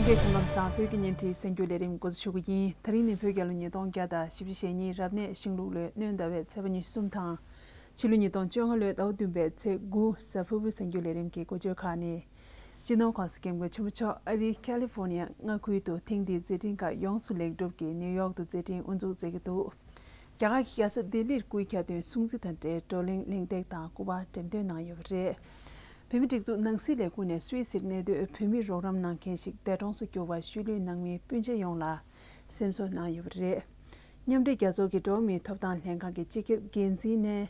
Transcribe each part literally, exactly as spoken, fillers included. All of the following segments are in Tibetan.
སྐད་གོང་ལམ་སང་བོད་ཀྱི་བརྙན་འཕྲིན་གསར་འགྱུར་ལས་རིམ་འགོ་འཛུགས་ཞུ་གི་ཡིན། ད་རིང་ནི་བོད་རྒྱལ་ལོ་ཉིས་སྟོང་བརྒྱ་དང་བཞི་བཅུ་ཞེ་གཉིས་རབ་གནས་ཤིང་ལུག་ལོའི་སྣྲོན་ཟླ་བའི་ཚེས་པ་ཉི་ཤུ་གསུམ་དང་། ཕྱི་ལོ་ཉིས་སྟོང་བཅོ་ལྔ་ལོའི་ཟླ་བ་བདུན་པའི་ཚེས་དགུ་གཟའ་ཕུར་བུའི་གསར་འགྱུར་ལས་རིམ་གྱི་འགོ་བརྗོད་ཁག་ནི། སྤྱི་ནོར་༸གོང་ས་༸སྐྱབས་མགོན་ཆེན་པོ་མཆོག་ཨ་རིའི་ཁ་ལི་ཧྥོར་ནི་ཡ་མངའ་ཁུལ་དུ་ཐེངས་འདིའི་མཛད་འཕྲིན་ཁག་ཡོངས་སུ་ལེགས་གྲུབ་ཀྱིས་ནིའུ་ཡོག་ཏུ་མཛད་འཕྲིན་དབུ་འཛུགས་མཛད་ཀྱི་འདུག་རྒྱ་གར་གྱི་རྒྱལ་ས་ལྡི་ལིར་སྐུའི་ཁ་ཐོན་སྲུང་བརྩི་དང་འབྲེལ་བགྲོ་གླེང་གླེང་སྟེགས་དང་སྐུ་པར་འགྲེམས་སྟོན་གནང་ཡོད་པ་རེད། བོད་མིའི་སྒྲིག་འཛུགས་ནང་སྲིད་ལས་ཁུངས་ནས་སུད་སིར་གནས་སྡོད་བོད་མིར་རོགས་རམ་གནང་མཁན་ཞིག་འདས་གྲོངས་སུ་གྱུར་བར་ཤུལ་ལུས་ནང་མི་སྤུན་མཆེད་ཡོངས་ལ་སེམས་གསོ་གནང་ཡོད་པ་རེད། མཉམ་འབྲེལ་རྒྱལ་ཚོགས་ཀྱི་འགྲོ་བ་མིའི་ཐོབ་ཐང་ལྷན་ཁང་གི་སྤྱི་ཁྱབ་འགན་འཛིན་ནས།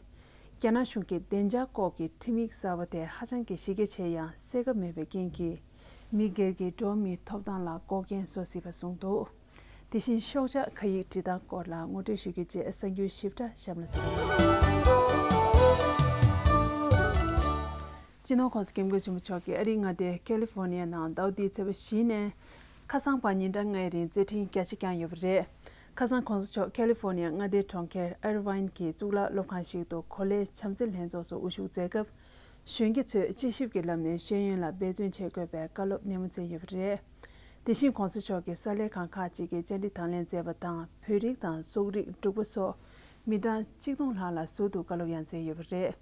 རྒྱ་ནག་གཞུང་གིས་བདེ་འཇགས་སྐོར་གྱི་ཁྲིམས་ཡིག་གསར་པ་དེ་ཧ་ཅང་གི་གཞི་རྒྱ་ཆེ་ཡང་གསལ་ཁ་མེད་པའི་རྐྱེན་གྱིས། མི་སྒེར་གྱི་འགྲོ་བ་མིའི་ཐོབ་ཐང་ལ་འགོག་རྐྱེན་བཟོ་སྲིད་པ་གསུངས་འདུག་དེ་བཞིན་ཤོག་ཆག་ཁ་ཡིག་འབྲི་སྟངས་སྐོར་ལ་ངོ་སྤྲོད་ཞུ་རྒྱུ་བཅས་གསར་འགྱུར་ཞིབ་ཕྲ་གཤམ་ལ་གཟིགས། སྤྱི་ནོར་༸གོང་ས་༸སྐྱབས་མགོན་ཆེན་པོ་མཆོག་གིས་ཨ་རིའི་མངའ་སྡེ་ཁ་ལི་ཧྥོར་ནི་ཡ་ནང་ཟླ་བ་འདིའི་ཚེས་པ་བཞི་ནས་ཁ་སང་བར་ཉིན་གྲངས་ལྔའི་རིང་མཛད་འཕྲིན་རྒྱ་ཆེ་བསྐྱངས་ཡོད་པ་རེད། ཁ་སང་༸གོང་ས་མཆོག་ཁ་ལི་ཧྥོར་ནི་ཡ་མངའ་སྡེའི་གྲོང་ཁྱེར་ཨར་ཝའིན་གྱི་གཙུག་ལག་སློབ་ཁང་ཞིག་ཏུ་གོ་ལའི་བྱམས་བརྩེ་ལྷན་ཚོགས་སུ་དབུ་བཞུགས་མཛད་སྐབས། གཞོན་སྐྱེས་ཚོས་དཔྱད་ཞིབ་ཀྱི་ལམ་ནས་ཤེས་ཡོན་ལ་འབད་བརྩོན་བྱེད་དགོས་པའི་བཀའ་སློབ་ནན་མོ་བསྩལ་ཡོད་པ་རེད། དེ་བཞིན་༸གོང་ས་མཆོག་གིས་གསར་ལས་ཁང་ཁག་ཅིག་གིས་བཅར་འདྲི་དང་ལེན་མཛད་པ་དང་བོད་རིགས་དང་སོག་རིགས་འབྲུག་པ་སོགས་མི་གྲངས་གཅིག་སྟོང་ལྷག་ལ་ཟུར་དུ་བཀའ་སློབ་ཡང་སྩལ་ཡོད་པ་རེད།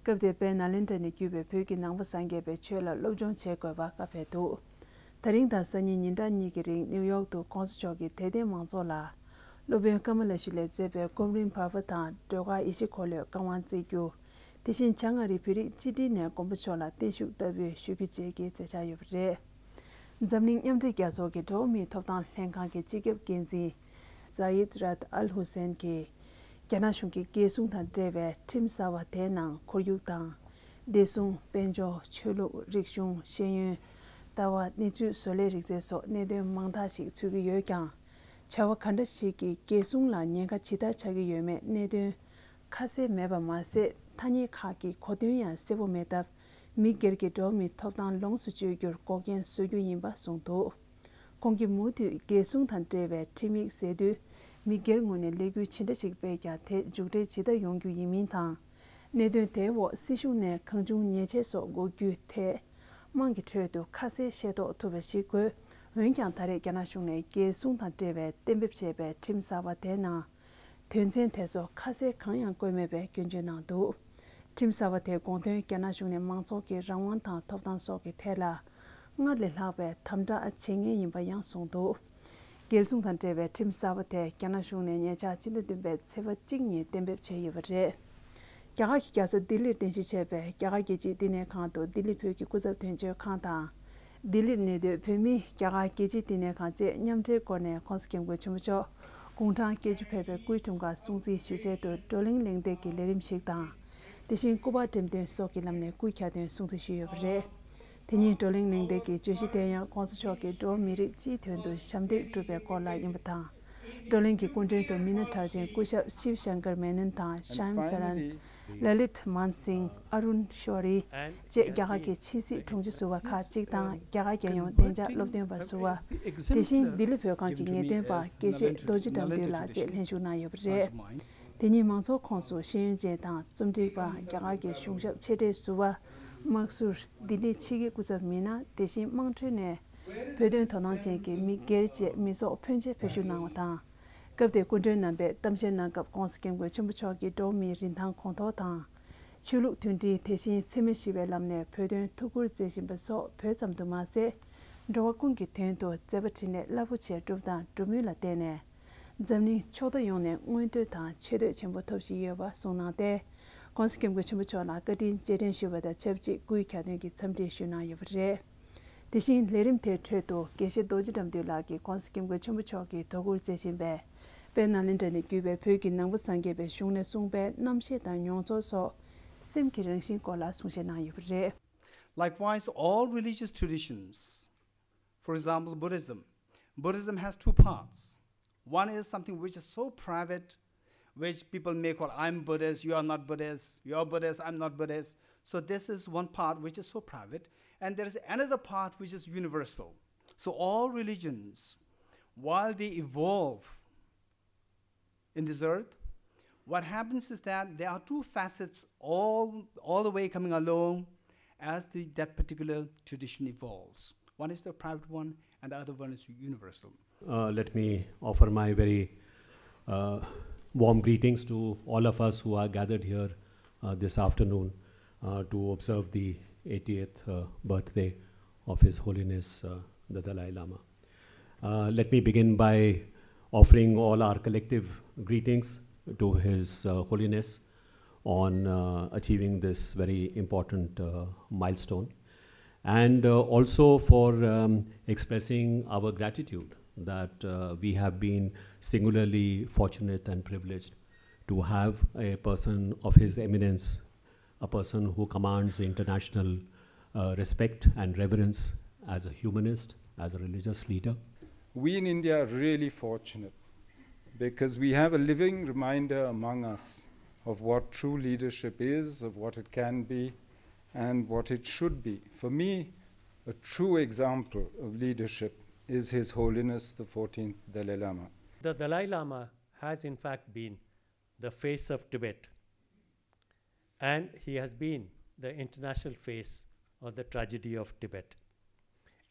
སྐབས་དེར་དཔལ་ནཱ་ལེནྡྲ་ནས་བརྒྱུད་པའི་བོད་ཀྱི་ནང་པ་སངས་རྒྱས་པའི་ཆོས་ལ་སློབ་སྦྱོང་བྱེད་དགོས་པ་བཀའ་ཕེབས་འདུག་དེ་རིང་དང་སང་ཉིན་ཉིན་གྲངས་གཉིས་ཀྱི་རིང་ནིའུ་ཡོག་ཏུ་༸གོང་ས་མཆོག་གིས་དད་ལྡན་མང་ཚོགས་ལ་སློབ་དཔོན་ཀ་མ་ལ་ཤཱི་ལས་མཛད་པའི་ཀུམ་རིམ་བྷ་བ་དང་སྒྲོལ་དཀར་ཡེ་ཤེས་འཁོར་ལོས་བཀའ་དབང་བསྩལ་རྒྱུ། དེ་བཞིན་བྱང་ཨ་རིའི་བོད་རིགས་སྤྱི་བདེ་ནས་མགོན་པོ་མཆོག་ལ་བརྟན་བཞུགས་བསྟར་འབུལ་ཞུ་རྒྱུ་བཅས་ཀྱི་མཛད་འཆར་ཡོད་པ་རེད། འཛམ་གླིང་མཉམ་འབྲེལ་རྒྱལ་ཚོགས་ཀྱི་འགྲོ་བ་མིའི་ཐོབ་ཐང་ལྷན་ཁང་གི་སྤྱི་ཁྱབ་འགན་འཛིན། ཛ་ཡིད་རཱད་ཨལ་ཧུ་སན་གྱིས། རྒྱ་ནག་གཞུང་གིས་རྒྱལ་སྲུང་དང་འབྲེལ་བའི་ཁྲིམས་གསར་བ་དེའི་ནང་ཁོར་ཡུག་དང་། བདེ་སྲུང་། དཔལ་འབྱོར། ཆོས་ལུགས། རིག་གཞུང་། ཤེས་ཡོན། ལྟ་བ། གནས་ཚུལ་བཟོ་ལས་རིག་རྩལ་སོགས་གནད་དོན་མང་དག་ཞིག་ཚུད་ཀྱི་ཡོད་ཀྱང་། བྱ་བ་ག་འདྲ་ཞིག་གིས་རྒྱལ་སྲུང་ལ་ཉེན་ཁ་ཇི་ལྟར་ཆགས་ཀྱི་ཡོད་མེད་གནད་དོན་ཁ་གསལ་མེད་པ་མ་ཟད། ཐ་སྙད་ཁག་གི་གོ་དོན་ཡང་གསལ་པོ་མེད་སྟབས། མི་སྒེར་གྱི་འགྲོ་བ་མིའི་ཐོབ་ཐང་ལོངས་སུ་སྤྱོད་རྒྱུར་འགོག་རྐྱེན་བཟོ་རྒྱུ་ཡིན་པ་གསུངས་འདུག་ཁོང་གིས་མུ་མཐུད་རྒྱལ་སྲུང་དང་འབྲེལ་བའི་ཁྲིམས་ཡིག་ཟེར་དུས། མི་སྒེར་ངོས་ནས་ལས་འགུལ་ཇི་འདྲ་ཞིག་སྤེལ་ཀྱང་དེ་མཇུག་འབྲས་ཇི་ལྟར་ཡོང་རྒྱུ་ཡིན་མིན་དང་། གནད་དོན་དེའི་འོག་སྲིད་གཞུང་ནས་གང་བྱུང་ཉེས་ཆད་སོགས་འགོག་རྒྱུའི་ཐད། དམངས་ཀྱི་ཁྲོད་དུ་ཁ་གསལ་ཤེས་རྟོགས་ཐུབ་པ་ཞིག་དགོས། འོན་ཀྱང་ད་རེས་རྒྱ་ནག་གཞུང་ནས་རྒྱལ་སྲུང་དང་འབྲེལ་བའི་གཏན་འབེབས་བྱས་པའི་ཁྲིམས་གསར་པ་དེའི་ནང་། དོན་ཚན་དེ་ཚོ་ཁ་གསལ་གང་ཡང་བཀོད་མེད་པའི་སྐྱོན་བརྗོད་གནང་འདུག་ཁྲིམས་གསར་པ་དེའི་དགོངས་དོན་རྒྱ་ནག་གཞུང་ནས་མང་ཚོགས་ཀྱི་རང་དབང་དང་ཐོབ་ཐང་སོགས་ཀྱི་ཐད་ལ། སྔར་ལས་ལྷག་པའི་དམ་དྲག་བྱེད་ངེས་ཡིན་པ་ཡང་གསུངས་འདུག་རྒྱལ་སྲུང་དང་འབྲེལ་བའི་ཁྲིམས་གསར་པ་དེ་རྒྱ་ནག་གཞུང་ནས་ཉེ་ཆར་ཕྱི་ཟླ་བདུན་པའི་ཚེས་པ་གཅིག་ཉིན་གཏན་འབེབས་བྱས་ཡོད་པ་རེད། རྒྱ་གར་གྱི་རྒྱལ་ས་ལྡི་ལིར་རྟེན་གཞི་བྱས་པའི་རྒྱ་གར་རྒྱལ་སྤྱིའི་བསྟི་གནས་ཁང་དུ་ལྡི་ལི་བོད་ཀྱི་སྐུ་ཚབ་དོན་གཅོད་ཁང་དང་། ལྡི་ལིར་གནས་སྡོད་བོད་མིའི་རྒྱ་གར་རྒྱལ་སྤྱིའི་བསྟི་གནས་ཁང་བཅས་མཉམ་འབྲེལ་སྒོ་ནས་༸གོང་ས་༸སྐྱབས་མགོན་ཆེན་པོ་མཆོག་དགུང་གྲངས་བརྒྱད་ཅུ་ཕེབས་པའི་སྐུའི་འཁྲུངས་སྐར་སྲུང་བརྩི་ཞུ་ཆེད་དུ་བགྲོ་གླེང་གླེང་སྟེགས་ཀྱི་ལས་རིམ་ཞིག་དང་། དེ་བཞིན་སྐུ་པར་འགྲེམས་སྟོན་སོགས་ཀྱི་ལམ་ནས་སྐུའི་ཁ་ཐོན་སྲུང་བརྩི་ཞུས་ཡོད་པ་རེད། དེ་ཉིན་བགྲོ་གླེང་གླེང་སྟེགས་ཀྱི་བརྗོད་གཞི་དེ་ཡང་༸གོང་ས་མཆོག་གིས་འགྲོ་བ་མི་རིགས་སྤྱིའི་དོན་དུ་ཞབས་འདེགས་བསྒྲུབས་པའི་སྐོར་ལ་ཡིན་པ་དང་། བགྲོ་གླེང་གི་སྐུ་མགྲོན་དུ་མི་སྣ་གྲགས་ཅན་སྐུ་ཞབས་ཤིབ་ཤང་ཀར་མེ་ནན་དང་ཤམ་སར་རན། ལ་ལིད་མན་སིང་། ཨ་རུན་ཤོ་རི། བཅས་རྒྱ་གར་གྱི་ཕྱི་སྲིད་དྲུང་ཆེ་ཟུར་པ་ཁག་ཅིག་དང་རྒྱ་གར་རྒྱལ་ཡོངས་བདེ་འཇགས་སློབ་སྟོན་པ་ཟུར་པ། དེ་བཞིན་ལྡི་ལི་བོད་ཁང་གི་ངེས་སྟོན་པ་དགེ་བཤེས་རྡོ་རྗེ་དགྲ་འདུལ་ལགས་བཅས་ལྷན་ཞུགས་གནང་ཡོད་པ་རེད། དེ་ཉིན་མང་ཚོགས་ཁོངས་སུ་ཤེས་ཡོན་ཅན་དང་རྩོམ་སྒྲིག་པ། རྒྱ་གར་གྱི་གཞུང་ཞབས་ཆེ་གྲས་ཟུར་པ། དམག་ཟུར། ལྡི་ལིའི་ཕྱི་རྒྱལ་སྐུ་ཚབ་མི་སྣ། དེ་བཞིན་དམངས་ཁྲོད་ནས་བོད་དོན་དོ་སྣང་ཅན་གྱི་མི་སྒེར་བཅས་མི་ཚོགས་ཕོན་ཆེ་ཕེབས་ཞུགས་གནང་བ་དང་། སྐབས་དེར་སྐུ་མགྲོན་རྣམ་པས་གཏམ་བཤད་གནང་སྐབས་༸གོང་ས་༸སྐྱབས་མགོན་ཆེན་པོ་མཆོག་གིས་འགྲོ་བ་མིའི་རིན་ཐང་གོང་མཐོར་དང་། ཆོས་ལུགས་མཐུན་སྒྲིལ། དེ་བཞིན་འཚེ་མེད་ཞི་བའི་ལམ་ནས་བོད་དོན་ཐུགས་ཁུར་མཛད་བཞིན་པ་སོགས་བོད་ཙམ་དུ་མ་ཟད། འགྲོ་བ་ཀུན་གྱི་དོན་དུ་མཛད་པ་འཕྲིན་ལས་རླབས་པོ་ཆེ་བསྒྲུབས་དང་སྒྲུབ་མུས་ལ་བརྟེན་ནས། འཛམ་གླིང་ཕྱོགས་མཐའ་ཡོངས་ནས་མངོན་བསྟོད་དང་ཆེ་བསྟོད་ཆེན་པོ་ཐོབ་བཞིན་ཡོད་པ་གསུངས་གནང་སྟེ། ༸གོང་ས་༸སྐྱབས་མགོན་ཆེན་པོ་མཆོག་ལ་བཀའ་དྲིན་རྗེས་དྲན་ཞུ་བ་དང་ཆབས་ཅིག་སྐུའི་ཁ་ཐོན་གྱི་འཚམས་འདྲི་ཞུས་གནང་ཡོད་པ་རེད། དེ་བཞིན་ལས་རིམ་དེའི་ཁྲོད་དུ་དགེ་བཤེས་རྡོ་རྗེ་དགྲ་འདུལ་ལགས་ཀྱིས་༸གོང་ས་༸སྐྱབས་མགོན་ཆེན་པོ་མཆོག་གིས་དོ་ཁུར་མཛད་བཞིན་པའི་དཔལ་ནཱ་ལེནྡྲ་ནས་བརྒྱུད་པའི་བོད་ཀྱི་ནང་པ་སངས་རྒྱས་པའི་གཞུང་ནས་གསུངས་པའི་རྣམ་བཤད་དང་མྱོང་ཚོར་སོགས་སེམས་ཀྱི་རང་བཞིན་སྐོར་ལ་གསུང་བཤད་གནང་ཡོད་པ་རེད། Likewise, all religious traditions, for example, Buddhism. Buddhism has two parts. One is something which is so private, which people may call, "I'm Buddhist, you are not Buddhist, you're Buddhist, I'm not Buddhist." So this is one part which is so private. And there is another part which is universal. So all religions, while they evolve in this earth, what happens is that there are two facets all, all the way coming along as the, that particular tradition evolves. One is the private one, and the other one is universal. Uh, let me offer my very uh, warm greetings to all of us who are gathered here uh, this afternoon uh, to observe the eightieth uh, birthday of His Holiness uh, the Dalai Lama. Uh, let me begin by offering all our collective greetings to His uh, Holiness on uh, achieving this very important uh, milestone, and uh, also for um, expressing our gratitude that uh, we have been singularly fortunate and privileged to have a person of his eminence, a person who commands international uh, respect and reverence as a humanist, as a religious leader. We in India are really fortunate because we have a living reminder among us of what true leadership is, of what it can be, and what it should be. For me, a true example of leadership is His Holiness the fourteenth Dalai Lama. The Dalai Lama has, in fact, been the face of Tibet, and he has been the international face of the tragedy of Tibet.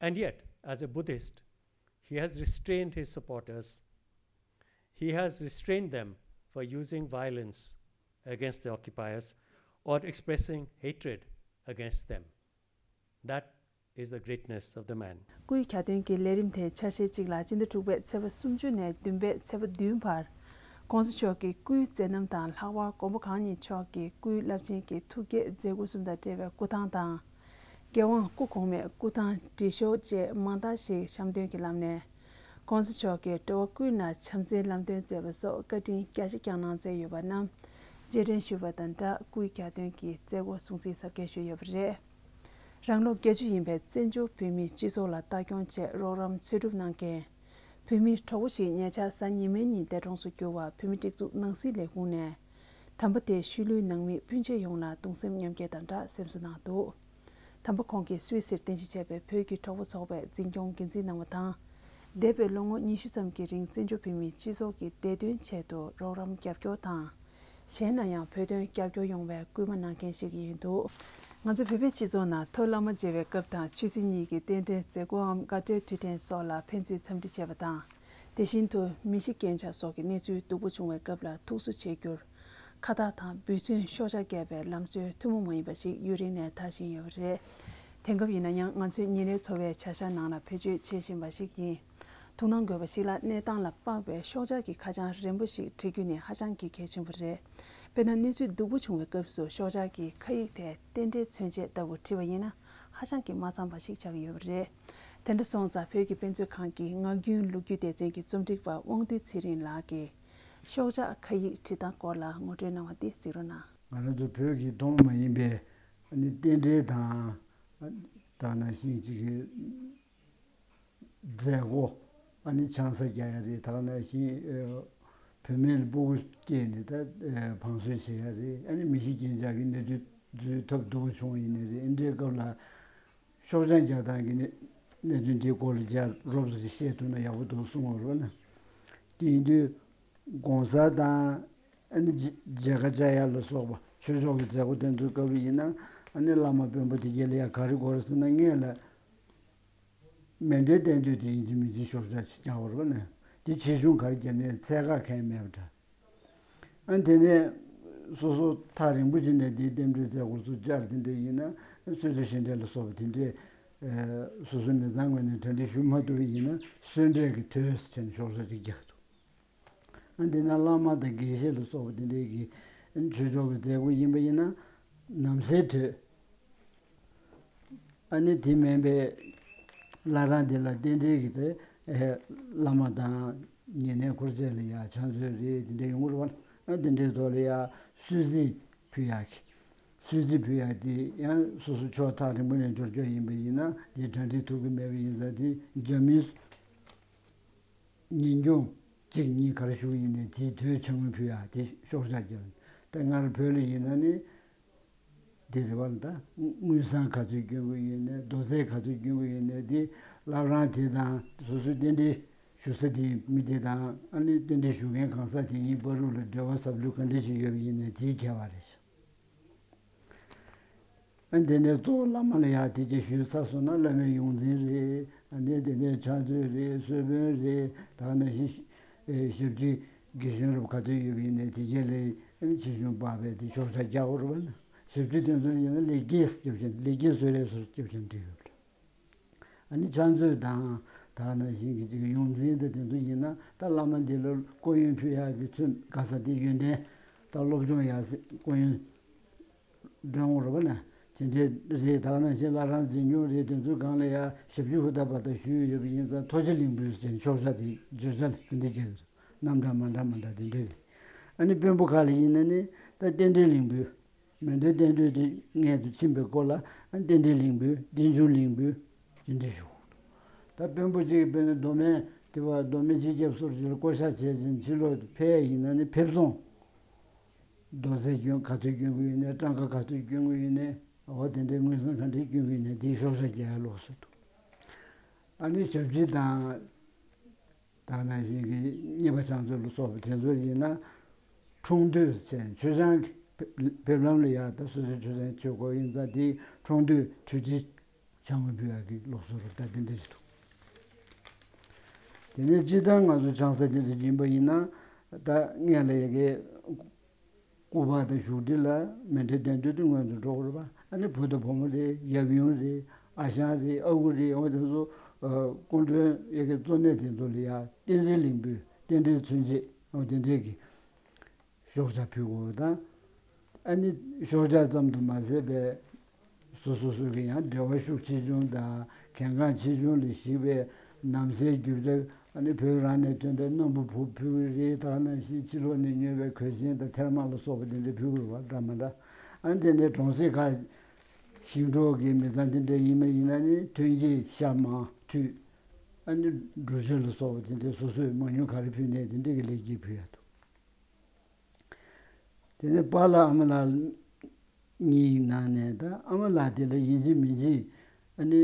And yet, as a Buddhist, he has restrained his supporters, he has restrained them for using violence against the occupiers or expressing hatred against them. That is the greatness of the man. སྐུའི་གྱ་སྟོན་གྱི་ལས་རིམ་དེ་ཆ་ཤས་གཅིག་ལ་སྤྱི་ཟླ་དྲུག་པའི་ཚེས་པ་སུམ་ཅུ་ནས་བདུན་པའི་ཚེས་པ་བདུན་བར་༸གོང་ས་མཆོག་གི་སྐུའི་མཛད་རྣམ་དང་ལྷག་པར་མགོན་པོ་གང་ཉིད་མཆོག་གི་སྐུའི་རླབས་ཆེན་གྱི་ཐུགས་བསྐྱེད་མཛད་སྒོ་གསུམ་དང་འབྲེལ་བའི་སྐུ་ཐང་དང་། རྒྱལ་དབང་སྐུ་གོང་མའི་སྐུ་ཐང་བྲིས་ཤོག་བཅས་མང་དག་ཞིག་བཤམས་སྟོན་གྱི་ལམ་ནས། ༸གོང་ས་མཆོག་གིས་འགྲོ་བ་ཀུན་ལ་བྱམས་བརྩེའི་ལམ་སྟོན་མཛད་པ་སོགས་བཀའ་དྲིན་རྒྱ་ཆེ་བསྐྱངས་གནང་མཛད་ཡོད་པ་རྣམས་རྗེས་དྲན་ཞུས་པ་དང་སྦྲགས་སྐུའི་གྱ་སྟོན་གྱི་མཛད་སྒོ་སྲུང་བརྩི་གཟབ་རྒྱས་ཞུས་ཡོད་པ་རེད། རང་ལོ་བརྒྱད་ཅུ་ཡིན་པའི་བཙན་བྱོལ་བོད་མིའི་སྤྱི་ཚོགས་ལ་ལྟ་སྐྱོང་ཆེད་རོགས་རམ་འཚོལ་སྒྲུབ་གནང་མཁན། བོད་མི་གྲོགས་པོ་ཞིག་ཉེ་ཆར་གཟའ་ཉི་མའི་ཉིན་འདས་གྲོངས་སུ་གྱུར་བར་བོད་མི་སྒྲིག་འཛུགས་ནང་སྲིད་ལས་ཁུངས་ནས། དམ་པ་དེའི་ཤུལ་ལུས་ནང་མི་སྤུན་མཆེད་ཡོངས་ལ་གདུང་སེམས་མཉམ་སྐྱེད་དང་སྦྲགས་སེམས་གསོ་གནང་འདུག་དམ་པ་ཁོང་གིས་སུད་སིར་རྟེན་གཞི་བྱས་པའི་བོད་ཀྱི་གྲོགས་པོ་ཚོགས་པའི་འཛིན་སྐྱོང་འགན་འཛིན་གནང་བ་དང་། འདས་པའི་ལོ་ངོ་ཉི་ཤུ་ཙམ་གྱི་རིང་བཙན་བྱོལ་བོད་མིའི་སྤྱི་ཚོགས་ཀྱི་བདེ་དོན་ཆེད་དུ་རོགས་རམ་རྒྱབ་སྐྱོར་དང་། གཞན་ལ་ཡང་བོད་དོན་རྒྱབ་སྐྱོར་ཡོང་བའི་སྐུལ་མ་གནང་མཁན་ཞིག་ཡིན་འདུག་ང་ཚོ་བོད་པའི་སྤྱི་ཚོགས་ནང་ཐོ་བླ་མ་མཇལ་བའི་སྐབས་དང་ཆོས་སྲིད་གཉིས་ཀྱི་རྟེན་འབྲེལ་མཛད་སྒོའམ་དགའ་སྤྲོའི་དུས་དྲན་སོགས་ལ་ཕན་ཚུན་འཚམས་འདྲི་བྱས་པ་དང་། དེ་བཞིན་དུ་མི་ཤི་རྐྱེན་ཆག་སོགས་ཀྱི་གནས་ཚུལ་སྡུག་པོ་བྱུང་བའི་སྐབས་ལ་ཐུགས་གསོ་བྱེད་རྒྱུར། ཁ་བཏགས་དང་འབུལ་ཚུན་ཤོག་ཆག་བརྒྱབ་པའི་ལམ་སྲོལ་ཐུན་མོང་མ་ཡིན་པ་ཞིག་ཡུན་རིང་ནས་དར་བཞིན་ཡོད་པ་རེད། དེང་སྐབས་ཡིན་ན་ཡང་ང་ཚོའི་ཉིན་རེའི་འཚོ་བའི་བྱ་གཞག་ནང་ལ་བེད་སྤྱོད་བྱེད་བཞིན་པ་ཞིག་ཡིན། དོ་སྣང་དགོས་པ་ཞིག་ལ་གནས་སྟངས་ལ་དཔག་པའི་ཤོག་ཆག་གི་ཁ་བྱང་རན་པོ་ཞིག་བྲི་རྒྱུ་ནི་ཧ་ཅང་གི་གལ་ཆེན་པོ་རེད། དཔེར་ན་གནས་ཚུལ་སྡུག་པོ་བྱུང་བའི་སྐབས་སུ་ཤོག་ཆག་གི་ཁ་ཡིག་དེ་རྟེན་འབྲེལ་མཚོན་བྱེད་ལྟ་བུ་བྲིས་པ་ཡིན་ན་ཧ་ཅང་གི་མ་འཚམས་པ་ཞིག་ཆགས་ཀྱི་ཡོད་པ་རེད། དེ་འདྲ་སོང་ཙང་བོད་ཀྱི་དཔེ་མཛོད་ཁང་གི་ངག་རྒྱུན་ལོ་རྒྱུས་སྡེ་ཚན་གྱི་རྩོམ་སྒྲིག་པ་དབང་འདུས་ཚེ་རིང་ལགས་ཀྱིས། ཤོག་ཆག་ཁ་ཡིག་བྲིས་སྟངས་སྐོར་ལ་ངོ་སྤྲོད་གནང་བ་འདི་གཟིགས་རོགས་གནང་། ང་རང་ཚོ་བོད་ཀྱི་སྟོང་མ་ཡིན་པའི་ཨ་ནི་རྟེན་འབྲེལ་དང་། ད་ནང་བཞིན་གཅིག་གི་མཛད་སྒོ། ཨ་ནི་ཆང་ས་རྒྱག་ཡ་རེད། ད་ནང་བཞིན་བུད་མེད་ལ་སྤུ་གུ་སྐྱེས་ནས་ད་བང་སོས་བྱེད་ཡ་རེད། ཨ་ནི་མི་ཤི་རྐྱེན་ཆག་གི་གནས་ཚུལ་ཐབས་སྡུག་པོ་བྱུང་བ་ཡིན་ནའི་རེད། ཨེ་འདྲའི་སྐབས་ལ། ཤོག་བྱང་རྒྱག་སྟངས་ཀྱི་གནས་གནད་དོན་དེའི་སྐོར་ལ་རྒྱག་རོབ་ཙམ་ཞིག་བཤད་ཐུབ་ན་ཡག་པོ་འདུག་གསུང་བ་རེད་བ་ན། དེ་ཡིན་དུས་༸གོང་ས་དང་ཨ་ནི་མཇལ་ཁ་བཅར་ཡ་ལ་སོགས་པ་ཆོས་ཕྱོགས་ཀྱི་མཛད་སྒོ་དེ་ཚོའི་སྐབས་ཡིན་ན་ཨ་ནི་བླ་མ་དཔོན་པོ་དེ་གྱད་ལ་ཡ་ག་རེ་དགོས་རེད་ཟེར་ན། སྔོན་ལ་མཎྜལ་བསྟན་དུས་དེ་ཡིན་གཅིག་མིན་གཅིག་ཤོག་བྱང་ཞིག་རྒྱག་པ་རེད་བ་ན། དེ་ཆེ་ཆུང་ག་རེ་བརྒྱབ་ནའི་ཚད་བཀག་གང་ཡང་མེད་པ་འདྲ། ཨ་དེ་ནས་སོ་སོ་ཐག་རིང་པོ་ཅིག་ནས་དེའི་རྟེན་འབྲེལ་མཛད་སྒོ་ཚོ་བཅར་དེ་འདྲ་ཡིན་ན་གསོལ་ཇ་བཞེས་འབྲས་ལ་སོགས་པ་དེ་འདྲས་སོ་སོའི་མི་ཚང་ངོས་ནས་གྲ་སྒྲིག་ཞུ་མ་ཐུབ་པ་ཡིན་ན་གསོལ་འབྲས་ཀྱི་དོས་ཟེར་ནས་ཤོག་བྱང་ཅིག་རྒྱག་འདུག་ཨ་དེ་ན་བླ་མ་དང་དགེ་བཤེས་ལ་སོགས་པ་དེ་འདྲས་ཀྱི་ཆོས་ཕྱོགས་ཀྱི་མཛད་སྒོ་ཡིན་པ་ཡིན་ན་ནམ་སེར་དོས། ཨ་ནི་དེ་མིན་པའི་བླ་བྲང་འདི་ལ་རྟེན་འབྲེལ་གྱི་དེ་ཨེ་བླ་མ་དང་ཉེ་གནས་འཁོར་བཅས་ལ་ཡ་ཕྱག་མཛོད་རེད་དེ་འདྲ་ཡོང་གི་རེད་བ། ཨ་དེ་འདྲའི་ཐོག་ལ་ཡ་གསོལ་ཚིགས་ཕུལ་ཡག་གི་གསོལ་ཚིགས་ཕུལ་ཡག་དེ་ཡང་སོ་སོ་ཕྱོགས་ཐག་རིང་པོ་ནས་འབྱོར་སྐྱོར་ཡིན་པ་ཡིན་ན་དེ་གྲ་སྒྲིག་ཐུབ་ཀྱི་མེད་པ་ཡིན་ཙང་དེ་རྒྱ་མིའི་ཉིན་གུང་གཅིག་གཉིས་ག་རེ་ཞུ་ཡིན་ནའི་དེའི་དོས་ཕྱག་དངུལ་ཕུལ་ཡག་དེ་ཤོག་བྱང་རྒྱབ། ད་སྔར་བོད་ལ་ཡིན་ན་ནི་དེ་རེད་བ། ད་དངུལ་སྲང་ག་ཚོད་སྐྱོན་གྱི་ཡོད་ནའི་རྡོ་ཚད་ག་ཚོད་སྐྱོན་གྱི་ཡོད་ནའི་དེ་བླ་བྲང་དེ་དང་སོ་སོའི་རྟེན་འབྲེལ་ཞུ་ས་དེའི་མི་དེ་དང་ཨ་ནི་རྟེན་འབྲེལ་ཞུ་མཁན་གང་ཟག་དེ་གཉིས་བར་དུ་ལ་འབྲེལ་བ་ཟབ་ལྷུག་ག་འདྲ་ཞིག་ཡོད་པ་ཡིན་ནའི་དེའི་ཁྱད་པར་རེད། ཨ་དེ་ནས་གཙོ་བོ་བླ་མ་ལ་ཡང་དེ་ཅིག་ཞུས་ཚར་སོང་ན་བླ་མའི་ཡོངས་འཛིན་རེད། ཨ་ནི་དེ་ནས་ཕྱག་མཛོད་རེད། གསོལ་དཔོན་རེད། ད་ག་ནང་བཞིན་ཞབས་ཕྱི་དགེ་གཞོན་རབ་ག་ཚོད་ཡོད་པ་ཡིན་ནའི་དེ་གས་ལ་ཕྱིས་བྱུང་སྤར་བའི་དེ་ཤོག་བྱ་རྒྱག་དགོས་རེད་པ། ཞབས་ཕྱི་དེ་ཚོ་ཡིན་ན་ལེགས་སྐྱེས་རྒྱབ་བཞིན་ལེགས་སྐྱེས་གསོལ་རས་སུ་རྒྱབ་བཞིན་འབྲི་ཡོད་རེད། ཨ་ནི་ཕྱག་མཛོད་དང་ད་ག་ནང་བཞིན་གྱི་ཅིག་ཡོངས་འཛིན་དང་དེ་ཚོ་ཡིན་ན་ད་བླ་མ་འདི་ལ་སྐུ་ཡོན་ཕུལ་ཡག་གི་ཚུལ་ག་ས་དེ་ཡོན་ཏན་ད་སློབ་སྦྱོང་ཡག་སེ་སྐུ་ཡོན་སྤྲོད་འོང་རེད་པ་ན། དེ་འདྲའི་རེད། ད་ག་ནང་བཞིན་བླ་བྲང་འཛིན་སྐྱོང་རེད། དེ་ཚོའི་སྒང་ལ་ཡ་ཞབས་ཕྱི་ཧུར་ཐག་པ་དང་ཞུས་ཡོད་པ་ཡིན་ཙང་ཐུགས་རྗེ་གླིང་བུའི་ཟེར་ནས་ཤོག་བྱ་དེ་བརྗོད་བྱ་ལ་དེ་འདྲ་བརྒྱབ་ཡོད། རྣམ་གྲངས་མ་འདྲ་མ་འདྲ་དེ་འདྲ་རེད། ཨ་ནི་དཔོན་པོ་ཁག་ལ་ཡིན་ན་ནི་ད་རྟེན་འབྲེལ་གླིང་བུ། མཎྜལ་རྟེན་འབྲེལ་དེ་སྔོན་དུ་ཕྱིན་པའི་སྐོར་ལ་ཨ་ནི་རྟེན་འབྲེལ་གླིང་བུ། རྟེན་འབྱུང་གླིང་བུ། དེ་འདྲ་ཞུ། ད་དཔོན་པོ་གཅིག་གིས་དཔེར་ན་མདོ་སྨད་དེ་བ་མདོ་སྨད་སྤྱི་ཁྱབ་བསྐྱར་ཞིབ་ལ་བསྐོ་བཞག་བྱས་ཙང་ཕྱི་ལོགས་དུ་ཕེབས་ཡ་ཡིན་ན་ནི་ཕེབས་བཙོང་། རྡོག་རྫིས་སྐྱོན་ག་ཚོད་སྐྱོན་གྱི་ཡོད་ནའི་སྤྲང་ཀ་ག་ཚོད་སྐྱོན་གྱི་ཡོད་ནའི་འོ་དེ་འདྲའི་དངོས་ཟོག་ག་འདྲས་སྐྱོན་གྱི་ཡོད་ནའི་དེའི་ཤོག་བྱ་རྒྱག་ཡ་ལོགས་སུ་འདུག་ཨ་ནི་ཞབས་ཕྱི་དང་། ད་ག་ནང་བཞིན་གྱི་གཉེར་པ་ཕྱག་མཛོད་ལ་སོགས་པ་དེ་ཚོ་ཡིན་ན། འཁྲུངས་དུས་ཚེས་མཆོད་ཆང་གི་ཕེབས་ལམ་ལ་ཡ་ད་སོ་སོའི་མཆོད་ཆང་མཆོད་དགོས་ཡིན་ཙང་དེའི་འཁྲུངས་དུས་དུས་ཆེན་ཆང་ངོ་ཕུལ་ཡག་གི་ལུགས་སྲོལ་རབ་དང་དེ་འདྲ་ཞིག་འདུག་དེ་ནས་སྤྱིར་བཏང་ང་ཚོ་ཆང་ས་དེ་འདྲ་ཡིན་པ་ཡིན་ན། ད་སྔོན་ལ་ཡ་གི་སྐུ་པར་དང་བཞུགས་ཁྲི་ལ་མཎྜལ་རྟེན་འབྲེལ་དེ་སྔོན་དུ་འགྲོ་དགོས་རེད་པ། ཨ་ནི་བུ་དང་བུ་མོ་རེད། ཡབ་ཡུམ་རེད། ཨ་ཞང་རེད། ཨ་ཁུ་རེད། འོ་དེ་ཚོ་སྐུ་མགྲོན་ཡ་གི་གཙོ་གནད་དེ་ཚོ་ལ་ཡ་རྟེན་འབྲེལ་གླིང་བུ། རྟེན་འབྲེལ་མཚོན་བྱེད། འོ་དེ་འདྲས་ཀྱི་ཤོག་བྱ་ཕུལ་དགོས་དང་། ཨ་ནི་ཤོག་བྱ་ཙམ་དུ་མ་ཟད་པའི་སོ་སོ་སོ་གི་ཡང་འབྲེལ་བ་ཤུགས་ཆེ་ཆུང་དང་གལ་འགངས་ཆེ་ཆུང་ལ་གཞིགས་པའི་ནམ་སའི་རྒྱུ་ཆ། ཨ་ནི་བོད་རང་ནས་ཐོན་པའི་སྣམ་བུ་ཕུབ་ཕུལ་གྱི་རེད། ད་ག་ནང་བཞིན་ཕྱི་ལོགས་ནས་ཉོས་པའི་གོས་ཆེན་དང་ཐེར་མ་ལ་སོགས་པ་དེ་འདྲ་ཕུལ་གྱི་རེད་པ། འདྲ་མི་འདྲ། ཨ་ནི་དེ་ནས་གྲོང་གསེབ་ཁག་ཞིང་འབྲོག་གི་མི་ཚང་དེ་འདྲ་ཡིན་པ་ཡིན་ན་ནི་ཐོན་སྐྱེད་ཤ་མར་ཐུད། ཨ་ནི་འབྲུ་ཆུ་ལ་སོགས་པ་དེ་འདྲ་སོ་སོས་མང་ཉུང་ག་རེ་ཕུལ་ནའི་དེ་འདྲ་གི་ལེགས་སྐྱེས་ཕུལ་ཡ་འདུག་དེ་ནས་པཱ་ལགས་ཨ་མ་ལགས་གཉིས་ནང་ནས་ད་ཨ་མ་ལགས་དེ་ལ་ཡིན་གཅིག་མིན་གཅིག་ཨ་ནི་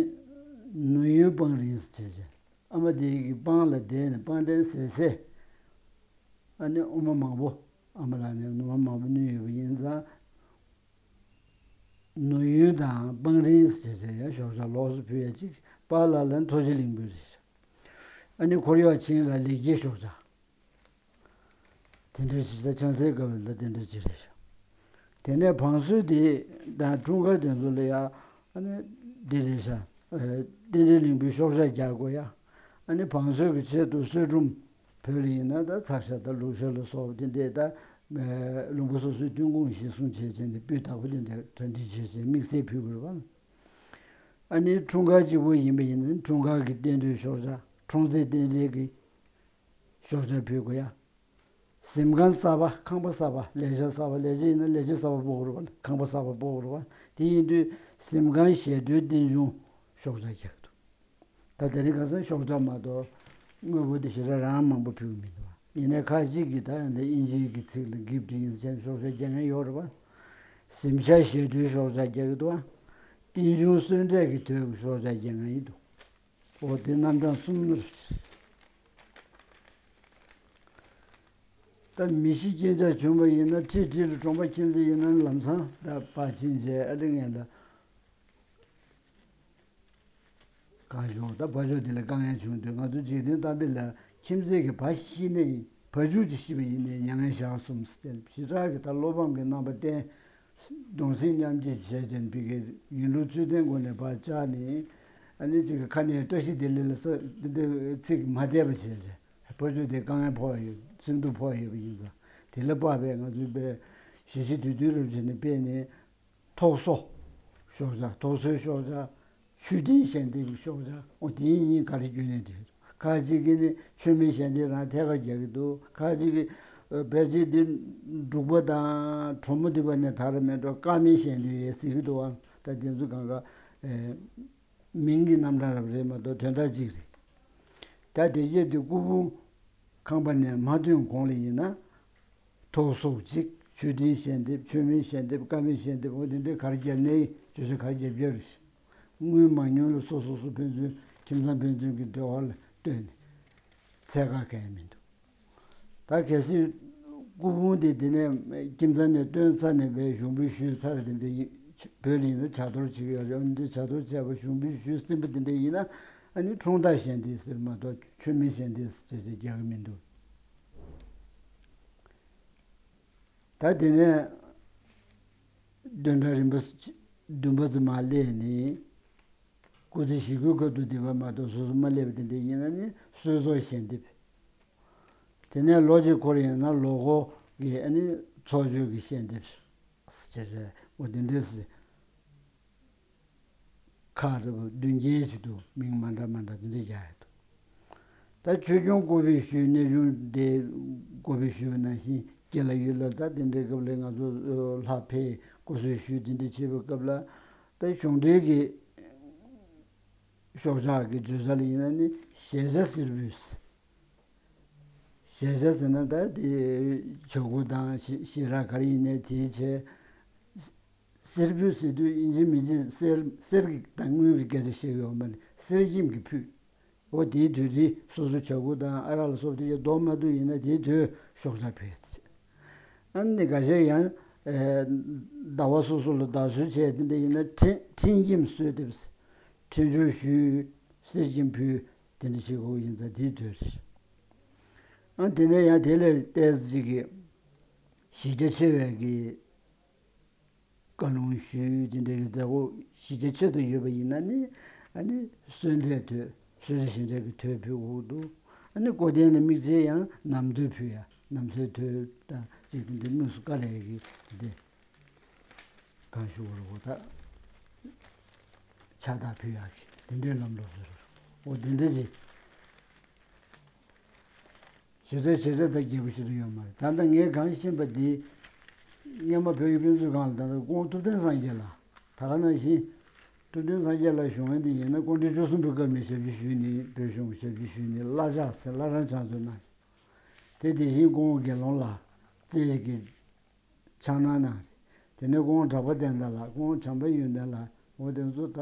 ནུ་ཡོན་སྤང་རིང་ཟེར་བྱས། ཨ་མ་དེ་གི་སྤང་ལ་བསྡད་ནས་སྤང་ཐང་ཟད་ཟད། ཨ་ནི་ཨུ་མ་མང་པོ། ཨ་མ་ལགས་ནས་ནུ་མ་མང་པོ་བསྣུན་ཡོད་པ་ཡིན་ཙང་། ནུ་ཡོན་དང་སྤང་རིང་ཟེར་བྱས་ཡང་ཤོག་བྱ་ལོགས་སུ་ཕུལ་ཡ་གཅིག་པཱ་ལགས་ལ་ཐུགས་རྗེ་གླིང་བུ་རེད། ཨ་ནི་འཁོར་གཡོག་ཆེན་ལ་ལེགས་སྐྱེས་ཤོག་བྱ། དེ་འདྲ་ཞིག་ད་ཆང་སའི་སྐབས་ལ་དེ་འདྲ་ཅིག་རེད་ཤག་དེ་ནས་བང་སོ་དེ་དང་འཁྲུངས་སྐར་དེ་ཚོ་ལ་ཡ། ཨ་ནི་འདི་རེད་ཤག་ཨ་རྟེན་འབྲེལ་གླིང་བུའི་ཤོག་བྱ་རྒྱག་དགོས་ཡ། ཨ་ནི་བང་སོ་གི་ཆེད་དུ་གསོལ་ཀྲུམ། བོད་ལ་ཡིན་ན་ད་ཚག་ཤ་དང་ལུག་ཤ་ལ་སོགས་པ་དེ་འདྲས་ད། ལུང་པ་སོ་སོའི་ཐོན་ཁུངས་གཞིར་བཟུང་བྱས་བྱས་ནས་སྤུས་དག་པོ་དེ་འདྲས་གྲ་སྒྲིག་བྱས་བྱས་དམིགས་བསལ་ཕུལ་དགོས་རེད་པ། ཨ་ནི་འཁྲུངས་སྐར་གཅིག་པོ་ཡིན་པ་ཡིན་ན་འཁྲུངས་སྐར་གྱི་རྟེན་འབྲེལ་ཤོག་བྱ། འཁྲུངས་ཚེས་རྟེན་འབྲེལ་གྱི་ཤོག་བྱ་ཕུལ་དགོས་ཡ། གཟིམ་ཁང་གསར་པ། ཁང་པ་གསར་པ། ལས་བྱ་གསར་པ། ལས་བྱ་ཡིན་ན་ལས་བྱ་གསར་པ་སྤོ་དགོས་རེད་པ། ཁང་པ་གསར་པ་སྤོ་དགོས་རེད་པ། དེ་ཡིན་དུས་གཟིམ་ཁང་ཞལ་འཕྲོའི་རྟེན་འབྱུང་ཤོག་བྱ་རྒྱག་གི་འདུག་ད་དེ་རིང་ཁ་སང་ཤོག་བྱ་མ་གཏོགས་དངོས་པོ་དེ་ཞེ་དྲག་རང་མང་པོ་ཕུལ་གི་མི་འདུག་པ། ཡིན་ནའི་ཁ་ཅིག་གིས་ད་ཡང་འདི་དབྱིན་ཇིའི་གི་ཚིག་ལ་གིཕ་ཊི་ཡིན་ཟེར་ནས་ཤོག་བྱ་རྒྱག་མཁན་ཡོད་རེད་པ། གཟིམ་ཤག་ཞལ་འཕྲོའི་ཤོག་བྱ་རྒྱག་གི་འདུག་པ། རྟེན་འབྱུང་གསོལ་འདྲེན་གྱི་དོད་ཀྱི་ཤོག་བྱ་རྒྱག་མཁན་ཡིན་འདུག་འོ་དེ་རྣམ་གྲངས་གསུམ་རེད། ད་མི་ཤི་རྐྱེན་ཆག་བྱུང་བ་ཡིན་ན་ཁྲི་ཁྲི་ལ་གྲོང་པ་ཁྱིམ་མཚེས་ཡིན་ན་ལམ་སང་ད་ཕར་ཕྱིན་བྱས་ཨ་རི་ངན་ལ་གང་བྱུང་ད་ཕར་ཕྱོགས་དེ་ལ་དཀའ་ངལ་བྱུང་དུས་ང་ཚོ་འཇིག་རྟེན་གཏམ་དཔེ་ལ་ཁྱིམ་མཚེས་ཀྱི་ཕ་ཤི་ནས་ཕ་ཕྱུགས་ཀྱི་ཤི་བ་ཡིན་ནའི་མྱ་ངན་ཞག་གསུམ་ཟེར་ཞེ་དྲག་གི་ད་བློ་ཕམ་གྱི་རྣམ་པ་བསྟན། གདུང་སེམས་མཉམ་སྐྱེད་བྱས་ཅན་པི་ཀའི་ཡིན་ལུགས་ཚུལ་ལྡན་སྒོ་ནས་ཕར་བཅར་ནས། ཨ་ནི་གཅིག་གི་ཁ་ནས་བཀྲ་ཤིས་བདེ་ལེགས་ལ་ས་འདི་འདྲའི་ཚིག་མ་བསྡད་པ་བྱས་བྱས་ཕ་ཕྱོགས་དེ་དཀའ་ངལ་ཕོག་ཡོད། སེམས་སྡུག་ཕོག་ཡོད་པ་ཡིན་ཙང་དེ་ལ་དཔག་པའི་ང་ཚོའི་པའི་ཞི་ཞི་དུལ་དུལ་རབ་བྱས་ནས་སྤེལ་ནས་ཐོག་སོ་ཤོག་བྱ། ཐོག་སོའི་ཤོག་བྱ། མཆོད་སྤྲིན་ཞལ་འདེབས་ཀྱི་ཤོག་བྱ། འོ་དེ་གཉིས་ག་རེ་བརྒྱུད་ནས་འགྲིག་གི་འདུག་ཁ་ཅིག་གིས་ནི་མཆོད་མེ་ཞལ་འདེབས་རང་ཐད་ཀར་རྒྱག་གི་འདུག་ཁ་ཅིག་གིས་ཨ་ཕལ་ཆེར་འདི་འབྲུག་པ་དང་གྲོ་མོ་འདི་པ་ནས་དར་མེད་འགྲོ་དཀར་མེ་ཞལ་འདེབས་རེད་ཟེར་གྱི་འདུག་ཨང་། ད་དེ་ཚོ་གང་ག་ཨེ་མིང་གི་རྣམ་གྲངས་རབ་རེད་མ་གཏོགས་དོན་དག་གཅིག་རེད། ད་དེ་རྗེས་དེ་སྐུ་ཕུང་ཁང་པ་ནས་མ་ཐོན་གོང་ལ་ཡིན་ན། ཐོག་སོ་གཅིག་མཆོད་སྤྲིན་ཞལ་འདེབས། མཆོད་མེ་ཞལ་འདེབས། དཀར་མེ་ཞལ་འདེབས། འོ་དེ་འདྲའི་ག་རེ་བརྒྱབ་ནའི་བརྗོད་བྱ་ག་རེ་བརྒྱབ་བརྒྱབ་རེད། དངུལ་མང་ཉུང་ལ་སོ་སོ་སོ་ཕན་ཚུན་ཁྱིམ་ཚང་ཕན་ཚུན་གྱི་འབྲེལ་བ་ལ་ལྟོས་ནས་ཚད་བཀག་གང་ཡང་མི་འདུག་ད་གལ་སྲིད་སྐུ་ཕུང་དེ་དེ་ནས་ཁྱིམ་ཚང་ནས་བཏོན་ཚར་ནས་པའི་ཞུགས་འབུལ་ཞུས་ཚར་དེ་འདྲ་ཡིན། བོད་ལ་ཡིན་ན་ཇ་གཏོར་བྱེད་ཀྱི་ཡོད་རེད། འདི་ཇ་གཏོར་བྱས་པ་ཞུགས་འབུལ་ཞུས་ཟིན་པ་དེ་འདྲ་ཡིན་ན། ཨ་ནི་འཁྲུངས་རྟགས་ཞལ་འདེབས་ཟེར་མ་གཏོགས་མཆོད་མེ་ཞལ་འདེབས་ཟེར་ཅེས་རྒྱག་གི་མི་འདུག་ད་དེ་ནས་བདུན་ཕྲག་རིམ་པ་བདུན་པ་ཙམ་མར་སླེབས་ནས། སྐུ་ཚེ་ཞེ་དགུའི་སྐབས་དུ་བསྡད་པ་མ་གཏོགས་སོ་སོ་མ་སླེབས་པ་དེ་འདྲ་ཡིན་ན་ནི་གསོལ་ཚོགས་ཞལ་འདེབས། དེ་ནས་ལོ་གཅིག་འཁོར་ཡིན་ན་ལོ་འཁོར་གྱི་ཨ་ནི་ཚོགས་མཆོད་ཀྱི་ཞལ་འདེབས་ཟེར་བྱས་འོ་དེ་འདྲས་ཁག་རེ་བ་བདུན་བརྒྱད་ཅིག་འདུག་མིང་མ་འདྲ་མ་འདྲ་དེ་འདྲས་རྒྱག་ཡ་འདུག་ད་ཆོས་སྐྱོང་སྐུ་པའི་ཞུས་གནས་ཆུང་དེ་སྐུ་པའི་ཞུས་པ་ནང་བཞིན་སྐྱེ་ལ་ཡུལ་ལ་ད་དེ་འདྲའི་སྐབས་ལ་ང་ཚོ་ལྷ་ཕེབས་སྐུ་གསོལ་ཞུས་དེ་འདྲ་བྱེད་པའི་སྐབས་ལ་ད་གཞུང་འབྲེལ་གྱི་ཤོག་ཆག་གི་བརྗོད་བྱ་ལ་ཡིན་ན་ནི་ཞལ་ཆད་གསེར་ཕུད། ཞལ་ཆད་ཟེར་ན་ད་དེ་བྱ་ཁུ་དང་ཞེ་ཞེ་དྲག་ག་རེ་ཡིན་ནའི་དེའི་ཆེད། གསེར་ཕུད་ཟེར་དུས་ཡིན་གཅིག་མིན་གཅིག་གསེར་གསེར་གྱི་དང་དངུལ་གྱི་སྐད་ཆ་བཤད་ཡོད་མ་རེད། གསེར་སྐྱེམས་ཀྱི་ཕུད། འོ་དེའི་དུས་དེ་སོ་སོ་བྱ་ཁུ་དང་ཨ་རག་ལ་སོགས་དེ་ཡ་ལྡོག་མ་ཐུབ་ཡིན་ན་དེའི་དུས་ཤོག་ཆག་ཕུད་ཡ་ཆེད། ཨ་ནི་འགའ་ཤས་ཡང་ཟླ་བ་སོ་སོ་ལ་བདག་གསོལ་བྱས་དེ་འདྲ་ཡིན་ན་འཕྲིན་འཕྲིན་སྐྱེམས་གསོལ་འདེབས། འཕྲིན་བཅོལ་ཞུས། གསེར་སྐྱེམས་ཕུལ། དེ་འདྲ་བྱེད་དགོས་ཡིན་ཙང་དེའི་དུས་རེད། ཨ་དེ་ནས་ཡང་དེ་ལས་ཏོག་ཙམ་ཅིག་གི་གཞི་རྒྱ་ཆེ་བའི་གི་བཀའ་ལུང་ཞུས་དེ་འདྲ་གི་མཛད་སྒོ་གཞི་རྒྱ་ཆེ་ཙམ་ཡོད་པ་ཡིན་ན་ནི་ཨ་ནི་གསོལ་འདྲེ་དོས་གསོལ་རས་གཞན་འདྲ་གི་དོས་ཕུལ་དགོས་འདུག་ཨ་ནི་སྐུ་རྟེན་ལ་དམིགས་བྱས་ཡང་ནམ་དོས་ཕུལ་ཡ་ནམ་སྲོས་དོས་དང་ཅིག་དེ་འདྲ་དམིགས་སུ་བཀར་ཡ་གི་དེ་འདྲ། གང་ཞུ་བར་འོ་ད། ཕྱག་རྟགས་ཕུལ་ཡག་གི་དེ་འདྲའི་ལམ་ལུགས་ཟེར། འོ་དེ་འདྲ་ཅིག་ཞེ་དྲག་ཞེ་དྲག་ད་རྒྱས་པོ་ཞེ་དྲག་ཡོད་མ་རེད། ད་ལྟ་ངས་གང་ཤེས་པ་འདི། སྔོན་མ་བོད་ཀྱི་དཔེ་མཛོད་ཁང་ལ་ད་ལྟ་སྐུ་ངོ་ཐུབ་བསྟན་སངས་རྒྱས་ལགས་ད་ག་ནང་བཞིན། ཐུབ་བསྟན་སངས་རྒྱས་ལགས་བཞུགས་ཡོན་འདི་ཡིན་ན་སྐུ་ཕྲེང་བཅུ་གསུམ་པའི་སྐབས་ནས་ཞབས་ཕྱི་ཞུས་ནས་བོད་གཞུང་གི་ཞབས་ཕྱི་ཞུས་ནས་བླ་ཕྱག་ཟེར་བླ་བྲང་ཕྱག་མཛོད་གནང་། དེ་དེ་བཞིན་སྐུ་ངོ་དགེ་སློང་ལགས་རྩེ་གི་ཕྱག་ན་གནང་། དེ་ནས་སྐུ་ངོ་གྲགས་པ་བསྟན་དར་ལགས་སྐུ་ངོ་བྱམས་པ་ཡོན་ཏན་ལགས་འོ་དེ་ཚོ་ད་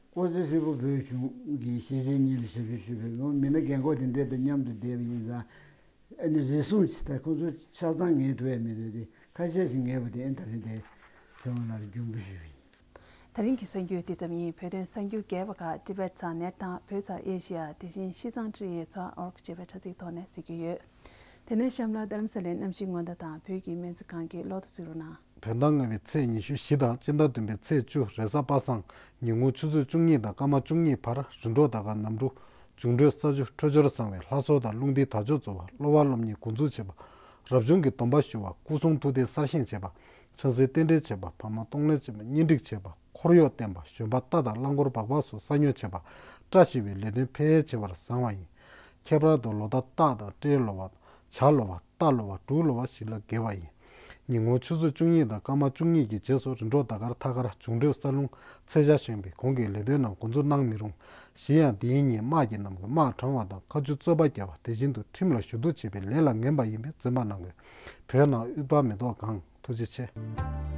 སྐུ་ཚེ་ཧྲིལ་པོ་བོད་གཞུང་གི་ཤེས་བྱའི་གཉེར་ལ་ཞབས་ཕྱི་ཞུས་པའི་ངོ་མི་སྣ་རྒན་གོག་དེ་འདྲས་དང་མཉམ་དུ་བསྡད་པ་ཡིན་ཙང་ཨ་ནི་རེ་ཟུང་ཅིག་ད་ཁོ་ཚོ་ཆ་ཚང་ངེས་ཐུབ་ཡ་མི་རེད་དེ་ཁ་ཤས་ཤིག་ངེས་པ་དེ་ཨེ་ད་རེད་དེ་ཚེ་དབང་ལགས་ལ་རྒྱུན་པུ་ཞུས་པ་ཡིན། ད་རིང་གི་གསར་འགྱུར་འདི་ཙམ་ཡིན། བོད་དོན་གསར་འགྱུར་རྒྱས་པ་ཁག་ཊི་བེཊ་ཚང་ནེཊ་དང་བོད་ཚང་ཨེ་ཤི་ཡ་དེ་བཞིན་ཤིས་ཙང་ཊི་ཨེ་ཚང་ཨོར་ཀ་ཅེས་པའི་དྲ་ཚིགས་ཐོག་ནས་གཟིགས་རྒྱུ་ཡོད། དེ་ནས་གཤམ་ལ་རྡ་རམ་ས་ལའི་གནམ་གཤིས་སྔོན་བརྡ་དང་བོད་ཀྱི་སྨན་རྩིས་ཁང་གི་གློག་བརྡ་གཟིགས་རོགས་གནང་། བོད་ཟླ་ལྔ་པའི་ཚེས་ཉི་ཤུ་བཞི་དང་སྤྱི་ཟླ་བདུན་པའི་ཚེས་བཅུ་རེས་གཟའ་པ་སངས་ཉིན་གུང་ཆུ་ཚོད་བཅུ་གཉིས་དང་སྐར་མ་བཅུ་གཉིས་བར་རི་འབྲོག་དར་དཀར་གནམ་གྲུ་འབྱུང་འཕྲོད་ས་ཆུ་འཕྲོད་སྦྱོར་བཟང་བའི་ལྷ་གསོལ་དང་རླུང་རྟའི་དར་ལྕོག་རྫོགས་པ་གློ་བ་སློབ་གཉེར་འགོ་འཛུགས་བྱེད་པ། རབ་བྱུང་གི་སྡོམ་པ་ཞུ་བ་སྐུ་གསུང་ཐུགས་རྟེན་གསར་བཞེངས་བྱེད་པ། ཆང་སའི་རྟེན་འབྲེལ་བྱེད་པ་ཕ་མ་གཏོང་ལེན་བྱེད་པ་གཉེན་སྒྲིག་བྱེད་པ། འཁོར་གཡོག་བསྟེན་པ་གཞོན་པ་རྟ་དང་རླངས་འཁོར་སྦག་སྦག་སོགས་ས་ཉོ་བྱེད་པ། བཀྲ་ཤིས་པའི་ལས་དོན་འཕེལ་རྒྱས་བྱེད་པར་བཟང་བ་ཡིན། ཁྱད་པར་དུ་ལོ་ཟླ་སྟག་དང་སྤྲེལ་ལོ་བ། བྱ་ལོ་བ། རྟ་ལོ་བ། འབྲུག་ལོ་བ་ཞིག་ལ་དགེ་བ་ཡིན། ཉིན་གུང་ཆུ་ཚོད་བཅུ་གཉིས་དང་སྐར་མ་བཅུ་གཉིས་ཀྱི་རྗེས་སུ་རི་འབྲོག་དར་དཀར་ཐ་མགར་འབྱུང་འཕྲོད་ས་རླུང་ཚེས་ཆ་བཞེངས་པའི་གོང་གི་ལས་དོན་རྣམས་འགོ་འཛུགས་གནང་མི་རུང་། གཞན་ཡང་འདིའི་ཉིན་དམག་གི་རྣམས་ཀྱིས་དམག་དྲངས་པ་དང་མཁའ་སྤྱོད་རྩོད་པ་བརྒྱབ་པ་དེ་བཞིན་དུ་ཁྲིམས་ལ་ཞུ་གཏུག་བྱེད་པའི་ལས་ལ་ངན་པ་ཡིན་པས་འཛེམ་པ་གནང་དགོས། བོད་ནང་དབུས་པ་མེ་ཏོག་གང་། ཐུགས་རྗེ་ཆེ།